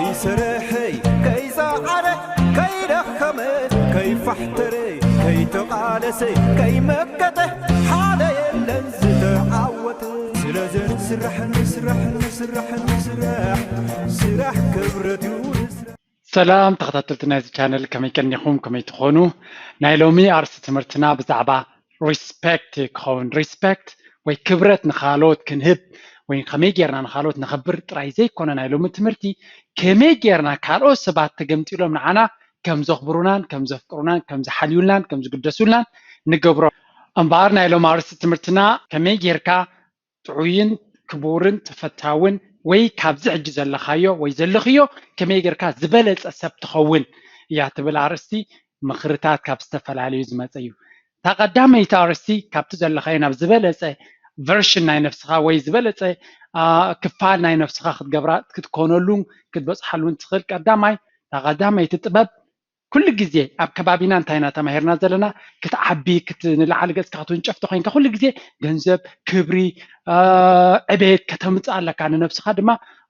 ይሰርሐይ ከይፀዓረ ከይደኸመ ከይፋሕተረ ከይተቓለሰ ከይመከተ ሓደ የለን ዝተዓወተ። ስለዚ ንስራሕ ንስራሕ ንስራሕ ንስራሕ ስራሕ ክብረት እዩ ንስራሕ። ሰላም ተኸታተልቲ ናይዚ ቻነል፣ ከመይ ቀኒኹም? ከመይ ትኾኑ? ናይ ሎሚ ኣርእስቲ ትምህርትና ብዛዕባ ሪስፔክት ክኸውን። ሪስፔክት ወይ ክብረት ንኻልኦት ክንህብ ወይ ከመይ ጌርና ንኻልኦት ነኸብር ጥራይ ዘይኮነ፣ ናይ ሎሚ ትምህርቲ ከመይ ጌርና ካልኦት ሰባት ተገምጢሎም ንዓና ከም ዘኽብሩናን ከም ዘፍቅሩናን ከም ዝሓልዩልናን ከም ዝግደሱልናን ንገብሮ። እምበኣር ናይ ሎሚ ኣርእስቲ ትምህርትና ከመይ ጌርካ ጥዑይን ክቡርን ተፈታውን ወይ ካብዚ ሕጂ ዘለኻዮ ወይ ዘለኽዮ ከመይ ጌርካ ዝበለጸ ሰብ ትኸውን እያ ትብል ኣርእስቲ ምኽርታት ካብ ዝተፈላለዩ ዝመጸ እዩ። እታ ቀዳመይቲ ኣርእስቲ ካብቲ ዘለኻዮ ናብ ዝበለጸ ቨርሽን ናይ ነፍስኻ ወይ ዝበለጸ አ፣ ክፋል ናይ ነፍስኻ ክትገብራ ክትኮነሉን ክትበጽሓሉን ትኽእል ቀዳማይ እታ ቀዳመይቲ ጥበብ ኩሉ ግዜ ኣብ ከባቢና እንታይ ኢና ተማሂርና ዘለና? ክትዓቢ፣ ክት-፣ ንላዕሊ ገጽካ ክትውንጨፍ ተኾይንካ ኩሉ ግዜ ገንዘብ፣ ክብሪ፣ አ፣ ዕቤት ከተምጽእ ኣለካ። ንነብስኻ ድማ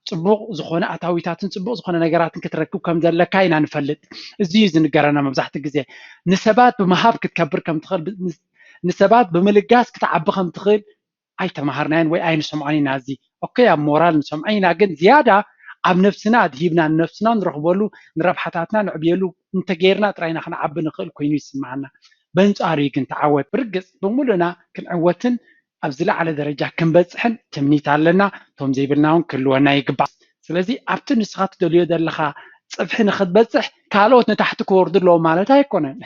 ጽቡቕ ዝኾነ ኣታዊታትን ጽቡቕ ዝኾነ ነገራትን ክትረክብ ከም ዘለካ ኢና ንፈልጥ። እዚ እዩ ዝንገረና መብዛሕትኡ ግዜ። ንሰባት ብምሃብ ክትከብር ከም ትኽእል፣ ብ-፣ ንስ-፣ ንሰባት ብምልጋስ ክትዓቢ ከም ትኽእል ኣይተማሃርናዮን ወይ ኣይንሰምዖን ኢና። እዚ ኦኬ ኣብ ሞራል ንሰምዖ ኢና፣ ግን ዝያዳ ኣብ ነብስና ኣድሂብና ንነብስና ንረኽበሉ ንረብሓታትና ንዕብየሉ እንተገይርና ጥራይና ክንዓቢ ንኽእል ኮይኑ ይስምዓና። በንጻሩ እዩ ግን ተዓወት ብርግጽ ብምሉእና ክንዕወትን ኣብ ዝለዓለ ደረጃ ክንበጽሕን ትምኒት ኣለና። እቶም ዘይብልና እውን ክህልወና ይግባእ። ስለዚ ኣብቲ ንስኻ ትደልዮ ዘለኻ ጽፍሒ ንኽትበጽሕ ካልኦት ንታሕቲ ክወርዱ ኣለዎም ማለት ኣይኮነን።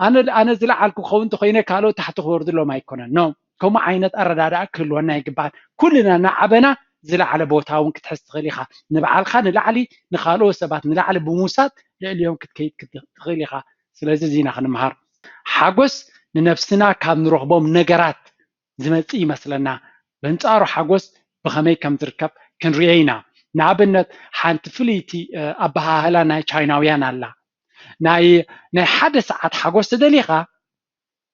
ኣነ ኣነ ዝለዓልኩ ክኸውን እንተኮይነ ካልኦት ታሕቲ ክወርዱ ኣለዎም ኣይኮነን። ኖ፣ ከምኡ ዓይነት ኣረዳድኣ ክህልወና ይግባእ። ኩልና እናዓበና ዝለዓለ ቦታ እውን ክትሕዝ ትኽእል ኢኻ። ንባዕልኻ ንላዕሊ ንኻልኦት ሰባት ንላዕሊ ብምውሳድ ልዕሊኦም ክትከይድ ክት- ትኽእል ኢኻ። ስለዚ እዚ ኢና ክንምሃር። ሓጎስ ንነብስና ካብ ንረኽቦም ነገራት ዝመጽእ ይመስለና። በንጻሩ ሓጎስ ብኸመይ ከም ዝርከብ ክንርእዮ ኢና። ንኣብነት ሓንቲ ፍልይቲ እ፣ ኣበሃህላ ናይ ቻይናውያን ኣላ። ናይ ናይ ሓደ ሰዓት ሓጎስ ተደሊኻ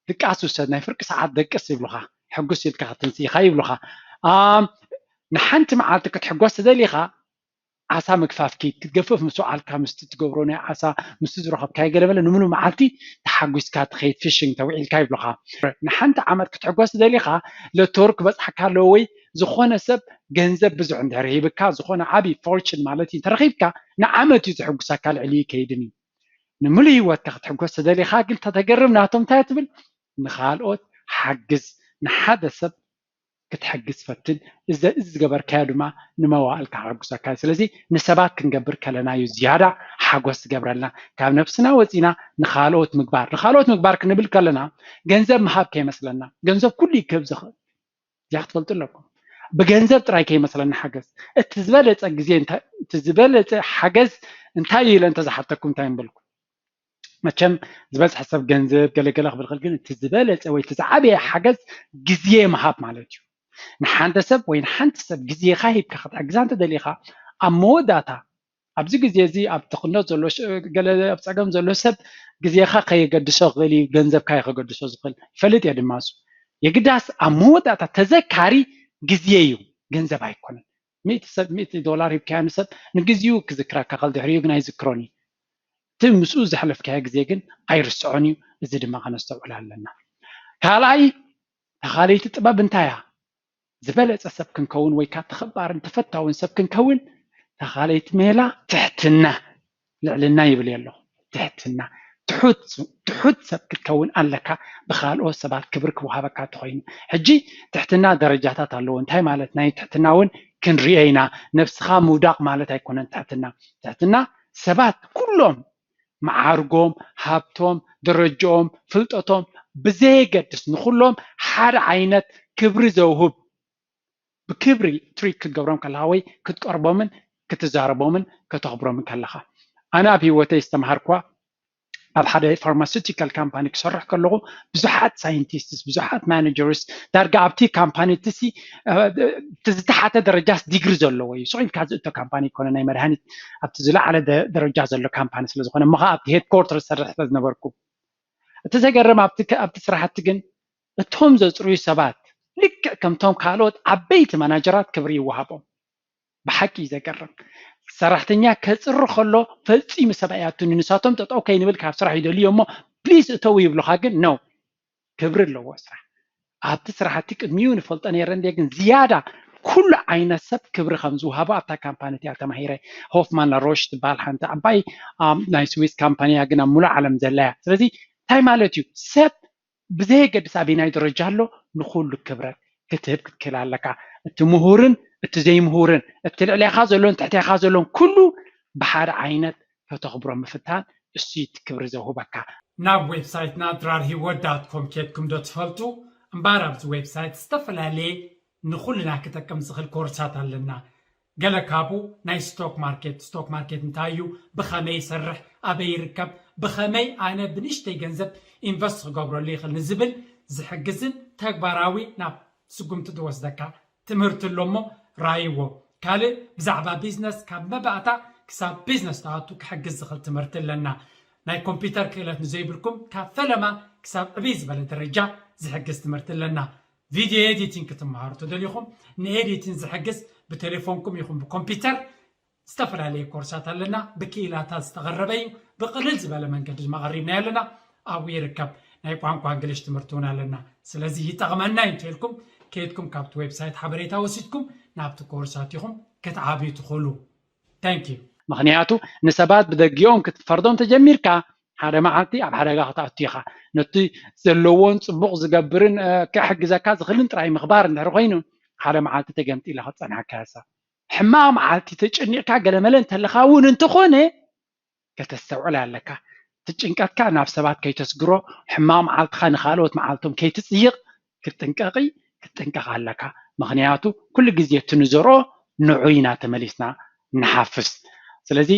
ድቃስ ውሰድ፣ ናይ ፍርቂ ሰዓት ደቅስ ይብሉኻ፣ ሕጉስ ኢልካ ክትንስኢኻ ይብሉኻ። ኣም፣ ንሓንቲ መዓልቲ ክትሕጎስ ተደሊኻ ዓሳ ምግፋፍ ኪድ ክትገፍፍ ምስ ወዓልካ ምስቲ ትገብሮ ናይ ዓሳ ምስቲ ዝረኸብካዮ ገለ መለ ንምሉ መዓልቲ ተሓጒስካ ትኸይድ ፊሽንግ ተውዒልካ ይብሉኻ። ንሓንቲ ዓመት ክትሕጎስ ደሊኻ ለቶር ክበፅሓካ ኣለዎ ወይ ዝኾነ ሰብ ገንዘብ ብዙሕ እንድሕር ሂብካ ዝኾነ ዓብዪ ፎርችን ማለት እዩ እንተረኺብካ ንዓመት እዩ ዝሕጉሰካ ልዕሊ ከይድን እዩ። ንምሉእ ህይወትካ ክትሕጎስ ተደሊኻ ግን ተተገርም ናቶም እንታይ ትብል ንኻልኦት ሓግዝ ንሓደ ሰብ ክትሕግዝ ፈትን እዚ ዝገበርካዮ ድማ ንመዋእልካ ከሐጉሰካ እዩ ስለዚ ንሰባት ክንገብር ከለና እዩ ዝያዳ ሓጎስ ዝገብረልና ካብ ነብስና ወፂና ንካልኦት ምግባር ንካልኦት ምግባር ክንብል ከለና ገንዘብ ምሃብ ከይመስለና ገንዘብ ኩሉ ይክህብ ዝኽእል እዚኣ ክትፈልጡ ኣለኩም ብገንዘብ ጥራይ ከይመስለና ሓገዝ እቲ ዝበለፀ ግዜ እቲ ዝበለፀ ሓገዝ እንታይ እዩ ኢለ እንተዝሓተኩም እንታይ ምበልኩም መቸም ዝበዝሐ ሰብ ገንዘብ ገለገለ ክብል ክእል ግን እቲ ዝበለፀ ወይ እቲ ዝዓበየ ሓገዝ ግዜ ምሃብ ማለት እዩ ንሓንተ ሰብ ወይ ንሓንቲ ሰብ ግዜኻ ሂብካ ክትሕግዛ እንተደሊኻ ኣብ መወዳእታ ኣብዚ ግዜ እዚ ኣብ ትኽኖት ዘሎ ገለ ኣብ ፀገም ዘሎ ሰብ ግዜኻ ከየገድሶ ክእል እዩ ገንዘብካ እዩ ከገድሶ ዝኽእል ይፈልጥ እየ ድማ እሱ የግዳስ ኣብ መወዳእታ ተዘካሪ ግዜ እዩ ገንዘብ ኣይኮነን ሚእቲ ሰብ ሚእቲ ዶላር ሂብካዮ ንሰብ ንግዚኡ ክዝክረካ ከል ድሕሪኡ ግን ኣይዝክሮን እዩ እቲ ምስኡ ዘሕለፍካዮ ግዜ ግን ኣይርስዖን እዩ እዚ ድማ ከነስተውዕል ኣለና ካልኣይ ተኻለይቲ ጥበብ እንታይ እያ ዝበለፀ ሰብ ክንከውን ወይ ከዓ ተኸባርን ተፈታውን ሰብ ክንከውን ተኻለይቲ ሜላ ትሕትና ልዕልና ይብል የለኹ ትሕትና ትሑት ሰብ ክትከውን ኣለካ ብካልኦት ሰባት ክብሪ ክወሃበካ እንተኮይኑ ሕጂ ትሕትና ደረጃታት ኣለዎ እንታይ ማለት ናይ ትሕትና እውን ክንሪኦ ኢና ነብስኻ ምውዳቅ ማለት ኣይኮነን ትሕትና ትሕትና ሰባት ኩሎም መዓርጎም ሃብቶም ደረጅኦም ፍልጠቶም ብዘየገድስ ንኩሎም ሓደ ዓይነት ክብሪ ዘውህብ ብክብሪ ትሪት ክትገብሮም ከለካ ወይ ክትቀርቦምን ክትዛረቦምን ከተኽብሮምን ከለካ ኣነ ኣብ ሂወተይ ዝተምሃርኳ ኣብ ሓደ ፋርማሲቲካል ካምፓኒ ክሰርሕ ከለኹ ብዙሓት ሳይንቲስትስ ብዙሓት ማነጀርስ ዳርጋ ኣብቲ ካምፓኒ እቲ ዝተሓተ ደረጃስ ዲግሪ ዘለዎ እዩ ስቕ ኢልካ ዝእቶ ካምፓኒ ይኮነ ናይ መድሃኒት ኣብቲ ዝለዓለ ደረጃ ዘሎ ካምፓኒ ስለዝኮነ እሞ ከዓ ኣብቲ ሄድኮርተር ዝሰርሕ ስለዝነበርኩ እቲ ዘገርም ኣብቲ ስራሕቲ ግን እቶም ዘፅርዩ ሰባት ልክዕ ከምቶም ካልኦት ዓበይቲ ማናጀራት ክብሪ ይወሃቦም ብሓቂ እዩ ዘገርም። ሰራሕተኛ ከፅሪ ከሎ ፈፂሙ ሰብ ኣይኣቱን። ንሳቶም ጠጠው ከይንብል ካብ ስራሕ ይደልዩ እሞ ፕሊዝ እተው ይብሉካ፣ ግን ነው፣ ክብሪ ኣለዎ ስራሕ። ኣብቲ ስራሕቲ ቅድሚኡ ንፈልጦ ነይረ እንደ ግን ዝያዳ ኩሉ ዓይነት ሰብ ክብሪ ከም ዝውሃቦ ኣብታ ካምፓኒ እቲኣ ተማሂረ። ሆፍማን ላሮሽ ትበሃል ሓንቲ ዓባይ ናይ ስዊስ ካምፓኒ እያ፣ ግን ኣብ ሙሉእ ዓለም ዘላ እያ። ስለዚ እንታይ ማለት እዩ? ሰብ ብዘየገድስ ኣበየናይ ደረጃ ኣሎ ንኩሉ ክብረት ክትህብ ክትክእል ኣለካ። እቲ ምሁርን እቲ ዘይምሁርን፣ እቲ ልዕሌኻ ዘሎን ትሕቴኻ ዘሎን ኩሉ ብሓደ ዓይነት ከተኽብሮ ምፍታን እሱ እቲ ክብሪ ዘውህበካ። ናብ ዌብሳይትና ድራር ሂወት ዳት ኮም ኬድኩም ዶ ትፈልጡ? እምበኣር ኣብዚ ዌብሳይት ዝተፈላለየ ንኹልና ክጠቅም ዝኽእል ኮርሳት ኣለና። ገለ ካብኡ ናይ ስቶክ ማርኬት፣ ስቶክ ማርኬት እንታይ እዩ፣ ብኸመይ ይሰርሕ፣ ኣበይ ይርከብ፣ ብኸመይ ኣነ ብንእሽተይ ገንዘብ ኢንቨስት ክገብረሉ ይኽእል ንዝብል ዝሕግዝን ተግባራዊ ናብ ስጉምቲ ዝወስደካ ትምህርቲ ኣሎ እሞ ራይዎ። ካልእ ብዛዕባ ቢዝነስ ካብ መባእታ ክሳብ ቢዝነስ ትኣቱ ክሕግዝ ዝኽእል ትምህርቲ ኣለና። ናይ ኮምፒውተር ክእለት ንዘይብልኩም ካብ ፈለማ ክሳብ ዕብይ ዝበለ ደረጃ ዝሕግዝ ትምህርቲ ኣለና። ቪድዮ ኤዲቲንግ ክትመሃሩ ተደሊኹም ንኤዲቲንግ ዝሕግዝ ብቴሌፎንኩም ይኹን ብኮምፒውተር ዝተፈላለየ ኮርሳት ኣለና። ብክኢላታት ዝተቐረበ እዩ። ብቕልል ዝበለ መንገዲ ድማ ኣቕሪብናዮ ኣለና። ኣብኡ ይርከብ። ናይ ቋንቋ እንግሊሽ ትምህርቲ እውን ኣለና። ስለዚ ይጠቕመና እዩ እንተኢልኩም ከይድኩም ካብቲ ዌብሳይት ሓበሬታ ወሲድኩም ናብቲ ኮርሳት ኢኹም ክትዓብዩ ትኽእሉ። Thank you። ምኽንያቱ ንሰባት ብደጊኦም ክትፈርዶም ተጀሚርካ ሓደ መዓልቲ ኣብ ሓደጋ ክትኣቱ ኢኻ። ነቲ ዘለዎን ጽቡቕ ዝገብርን ክሕግዘካ ዝኽእልን ጥራይ ምኽባር እንድሕር ኮይኑ ሓደ መዓልቲ ተገምጢላ ክትጸንሓካ እያ። ሕማቕ መዓልቲ ተጨኒቕካ ገለመለ እንተለኻ እውን እንተኾነ ከተስተውዕል ኣለካ። እቲ ጭንቀትካ ናብ ሰባት ከይተስግሮ፣ ሕማቕ መዓልትኻ ንኻልኦት መዓልቶም ከይትጽይቕ ክትጥንቀቒ ክትጥንቀቕ ኣለካ። ምኽንያቱ ኩሉ ግዜ እቲ ንዘርኦ ንዑ ኢና ተመሊስና ንሓፍስ። ስለዚ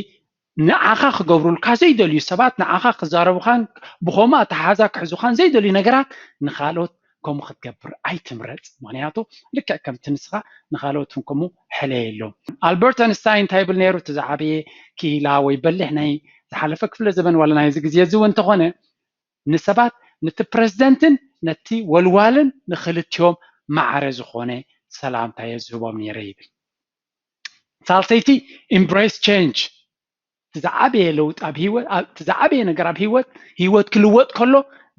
ንዓኻ ክገብሩልካ ዘይደልዩ ሰባት ንዓኻ ክዛረቡኻን ብኸምኡ ኣተሓሕዛ ክሕዙኻን ዘይደልዩ ነገራት ንኻልኦት ከምኡ ክትገብር ኣይትምረፅ። ምኽንያቱ ልክዕ ከምቲ ንስኻ ንኻልኦት እውን ከምኡ ሕለየሎም። ኣልበርት ኣንስታይን እንታይ ይብል ነይሩ? እቲ ዝዓበየ ክኢላ ወይ በሊሕ ናይ ዝሓለፈ ክፍለ ዘበን ዋላ ናይዚ ግዜ እዚ እውን እንተኾነ ንሰባት ነቲ ፕረዚደንትን ነቲ ወልዋልን ንክልቲኦም ማዕረ ዝኾነ ሰላምታ እየ ዝህቦም ነይረ ይብል። ሳልሰይቲ embrace change። እቲ ዝዓበየ ለውጢ ኣብ ህይወት እቲ ዝዓበየ ነገር ኣብ ህይወት ህይወት ክልወጥ ከሎ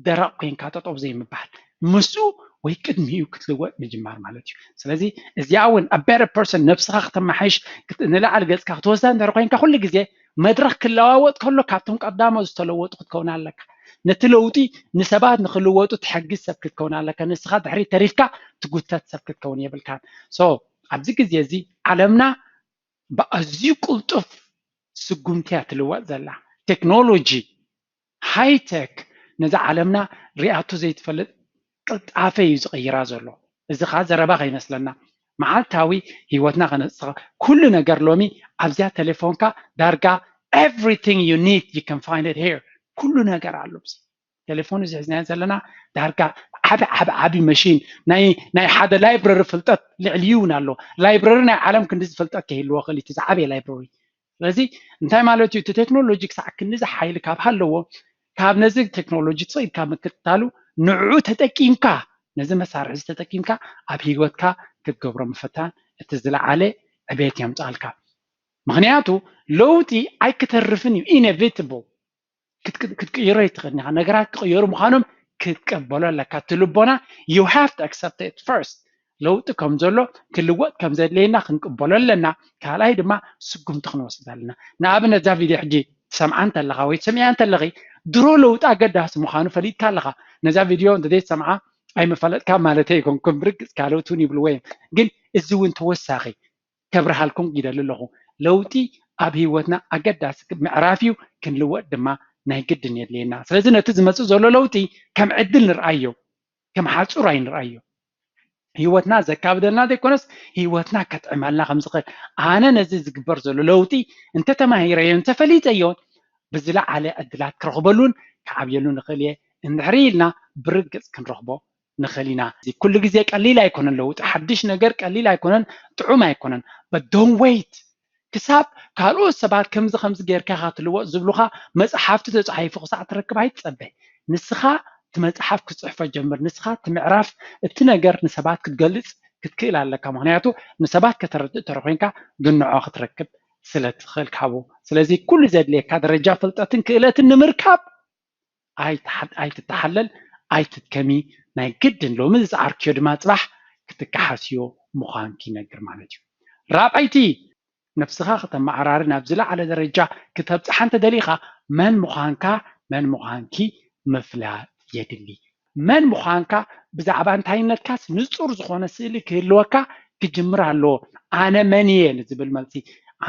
ደረቕ ኮንካ ጠጠው ዘይምባል ምስኡ ወይ ቅድሚኡ ክትልወጥ ምጅማር ማለት እዩ። ስለዚ እዚኣ እውን a better person ነብስኻ ክተማሓይሽ ንላዕሊ ገፅካ ክትወስዳ እንድሕር ኮይንካ ኩሉ ግዜ መድረኽ ክለዋወጥ ከሎ ካብቶም ቀዳሞት ዝተለወጡ ክትከውን ኣለካ። ነቲ ለውጢ ንሰባት ንክልወጡ ትሕግዝ ሰብ ክትከውን ኣለካ። ንስኻ ድሕሪት ተሪፍካ ትጉተት ሰብ ክትከውን የብልካን። So ኣብዚ ግዜ እዚ ዓለምና ብኣዝዩ ቅልጡፍ ስጉምቲ እያ ትልወጥ ዘላ። ቴክኖሎጂ ሃይቴክ ነዛ ዓለምና ሪኣቶ ዘይትፈልጥ ቅልጣፈ እዩ ዝቕይራ ዘሎ። እዚ ኸዓ ዘረባ ከይመስለና መዓልታዊ ህይወትና ከነስኻ ኩሉ ነገር ሎሚ ኣብዚኣ ቴሌፎንካ ዳርጋ everything you need you can find it here። ኩሉ ነገር ኣሎ ኣብዚ ቴሌፎን እዚ ሒዝናዮ ዘለና ዳርጋ ዓቢ ዓቢ ዓቢ መሽን ናይ ናይ ሓደ ላይብረሪ ፍልጠት ልዕሊኡ እውን ኣሎ። ላይብረሪ ናይ ዓለም ክንዲ ዝፍልጠት ከይህልዎ ክእል እቲ ዝዓበየ ላይብረሪ። ስለዚ እንታይ ማለት እዩ? እቲ ቴክኖሎጂ ክሳዕ ክንዲ ሓይሊ ካብ ሃለዎ ካብ ነዚ ቴክኖሎጂ ትኽኢልካ ምክትታሉ ንዕኡ ተጠቂምካ ነዚ መሳርሒ እዚ ተጠቂምካ ኣብ ህይወትካ ክትገብሮ ምፍታን እቲ ዝለዓለ ዕቤት የምፃልካ። ምክንያቱ ለውጢ ኣይክተርፍን እዩ፣ inevitable። ክትቅይሮ ይትኽእል ኢኻ። ነገራት ክቕየሩ ምዃኖም ክትቀበሎ ኣለካ። እቲ ልቦና you have to accept it first። ለውጢ ከም ዘሎ ክልወጥ ከም ዘድለየና ክንቅበሎ ኣለና። ካልኣይ ድማ ስጉምቲ ክንወስድ ኣለና። ንኣብነት እዛ ቪድዮ ሕጂ ትሰምዓ እንተለኻ ወይ ትሰምዕያ እንተለኺ ድሮ ለውጢ ኣገዳሲ ምዃኑ ፈሊጥካ ኣለኻ። ነዛ ቪድዮ እንተዘይትሰምዓ ኣይምፈለጥካ ማለት ኣይኮንኩን። ብርግጽ ካልኦት እውን ይብልዎ እዮም። ግን እዚ እውን ተወሳኺ ከብርሃልኩም ይደሊ ኣለኹ። ለውጢ ኣብ ህይወትና ኣገዳሲ ምዕራፍ እዩ፣ ክንልወጥ ድማ ናይ ግድን የድልየና። ስለዚ ነቲ ዝመፅእ ዘሎ ለውጢ ከም ዕድል ንርኣዮ፣ ከም ሓፁር ኣይንርኣዮ። ህይወትና ዘካብደልና ዘይኮነስ ህይወትና ከጥዕመልና ከም ዝኽእል ኣነ ነዚ ዝግበር ዘሎ ለውጢ እንተተማሂረዮ እንተፈሊጠዮ ብዝለዓለ ዕድላት ክረኽበሉን ክዓብየሉን ንኽእል እየ እንድሕር ኢልና ብርግፅ ክንረኽቦ ንኽእል ኢና። እዚ ኩሉ ግዜ ቀሊል ኣይኮነን ለውጢ፣ ሓድሽ ነገር ቀሊል ኣይኮነን፣ ጥዑም ኣይኮነን። But don't wait ክሳብ ካልኦት ሰባት ከምዚ ከምዚ ጌርካ ኢኻ ትልወጥ ዝብሉኻ መፅሓፍቲ ተፃሒፉ ክሳዕ ትረክብ ኣይትፀበ። ንስኻ እቲ መፅሓፍ ክትፅሕፎ ጀምር። ንስኻ እቲ ምዕራፍ እቲ ነገር ንሰባት ክትገልፅ ክትክእል ኣለካ። ምክንያቱ ንሰባት ከተረድእ ተረ ኮይንካ ግን ንዖ ክትረክብ ስለ ትኽእል ካብኡ። ስለዚ ኩሉ ዘድልየካ ደረጃ ፍልጠትን ክእለትን ንምርካብ ኣይትሓ- ኣይትተሓለል፣ ኣይትትከሚ። ናይ ግድን ሎሚ ዝፀዓርክዮ ድማ ፅባሕ ክትከሓስዮ ምዃንኪ ይነግር ማለት እዩ። ራብዐይቲ፣ ነብስኻ ከተመዓራሪ ናብ ዝለዓለ ደረጃ ክተብፅሓ እንተደሊኻ መን ምዃንካ መን ምዃንኪ ምፍላጥ የድሊ። መን ምዃንካ ብዛዕባ እንታይነትካስ ንፁር ዝኾነ ስእሊ ክህልወካ ክጅምር ኣለዎ። ኣነ መን እየ ንዝብል መልሲ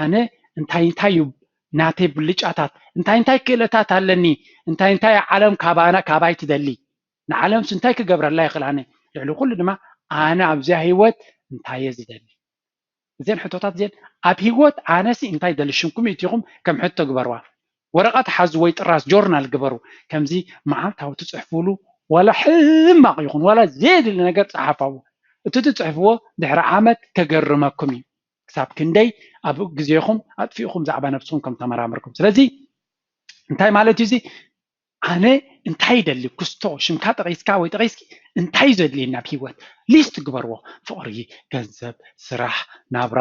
ኣነ እንታይ እንታይ እዩ ናተይ ብልጫታት እንታይ እንታይ ክእለታት ኣለኒ እንታይ እንታይ ዓለም ካባና ካባይ ትደሊ ንዓለምስ እንታይ ክገብረላ ይኽእል ኣነ ልዕሊ ኩሉ ድማ ኣነ ኣብዚኣ ህይወት እንታይ እየ ዝደሊ እዘን ሕቶታት እዚን ኣብ ህይወት ኣነሲ እንታይ ደሊ ሽምኩም ኢትኹም ከም ሕቶ ግበርዋ ወረቐት ሓዙ ወይ ጥራዝ ጆርናል ግበሩ ከምዚ መዓልታዊ ትፅሕፉሉ ዋላ ሕማቕ ይኹን ዋላ ዘየድሊ ነገር ፀሓፋዎ እቲ ትፅሕፍዎ ድሕሪ ዓመት ከገርመኩም እዩ ክሳብ ክንደይ ኣብ ግዜኹም ኣጥፊእኹም ዛዕባ ነብስኹም ከም ተመራመርኩም ስለዚ እንታይ ማለት እዩ እዚ ኣነ እንታይ ይደሊ ክስቶ ሽምካ ጠቂስካ ወይ ጠቂስኪ እንታይ እዩ ዘድልየኒ ኣብ ሂወት ሊስት ግበርዎ ፍቅሪ ገንዘብ ስራሕ ናብራ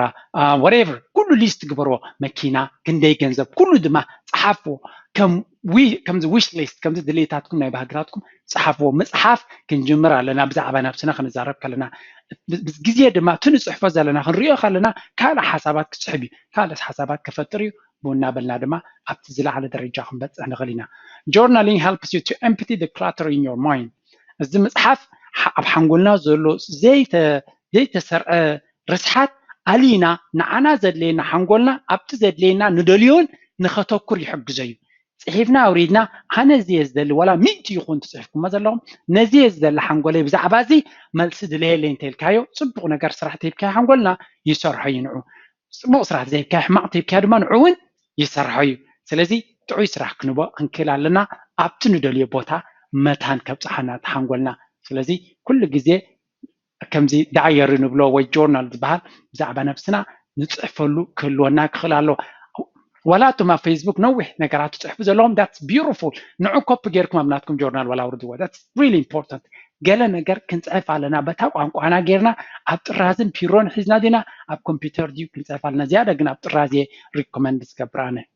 whatever ኩሉ ሊስት ግበርዎ መኪና ክንደይ ገንዘብ ኩሉ ድማ ፀሓፍዎ ከም ከምዚ wish list ከምዚ ድሌታትኩም ናይ ባህግታትኩም ፀሓፍዎ ምፅሓፍ ክንጅምር ኣለና ብዛዕባ ነብስና ክንዛረብ ከለና ግዜ ድማ እቲ ንፅሕፎ ዘለና ክንሪኦ ከለና ካልእ ሓሳባት ክፅሕብ እዩ ካልእ ሓሳባት ክፈጥር እዩ ብኡ እናበልና ድማ ኣብቲ ዝለዓለ ደረጃ ክንበፅሕ ንኽእል ኢና። Journaling helps you to empty the clutter in your mind. እዚ ምፅሓፍ ኣብ ሓንጎልና ዘሎ ዘይተሰርዐ ርስሓት ኣሊና ንዓና ዘድልየና ሓንጎልና ኣብቲ ዘድልየና ንደልዮን ንኸተኩር ይሕግዞ እዩ። ፅሒፍና ኣውሪድና ኣነ እዚ እየ ዝደሊ ዋላ ሚእቲ ይኹን ትፅሕፍኩሞ ዘለኹም ነዚ እየ ዝደሊ ሓንጎለይ ብዛዕባ እዚ መልሲ ድለየለይ እንተልካዮ ፅቡቕ ነገር ስራሕ ተሂብካዮ ሓንጎልና ይሰርሖ እዩ ንዑ ፅቡቕ ስራሕ ዘይብካዮ ሕማቕ ተሂብካዮ ድማ ንዑ እውን ይሰርሖ እዩ ስለዚ ጥዑይ ስራሕ ክንቦ ክንክእል ኣለና ኣብቲ ንደልዮ ቦታ መታን ከብፅሓና ተሓንጎልና ስለዚ ኩሉ ግዜ ከምዚ ዳየሪ ንብሎ ወይ ጆርናል ዝበሃል ብዛዕባ ነብስና ንፅሕፈሉ ክህልወና ክኽእል ኣለዎ ዋላ እቶም ኣብ ፌስቡክ ነዊሕ ነገራት ትፅሕፉ ዘለዎም that's beautiful ንዑ ኮፒ ጌርኩም ኣብ ናትኩም ጆርናል ዋላ ኣውርድዎ that's really important ገለ ነገር ክንፅሕፍ ኣለና በታ ቋንቋና ጌርና ኣብ ጥራዝን ፒሮን ሒዝና ዲና ኣብ ኮምፒውተር ድዩ ክንፅሕፍ ኣለና ዝያዳ ግን ኣብ ጥራዝ እየ ሪኮመንድ ዝገብር ኣነ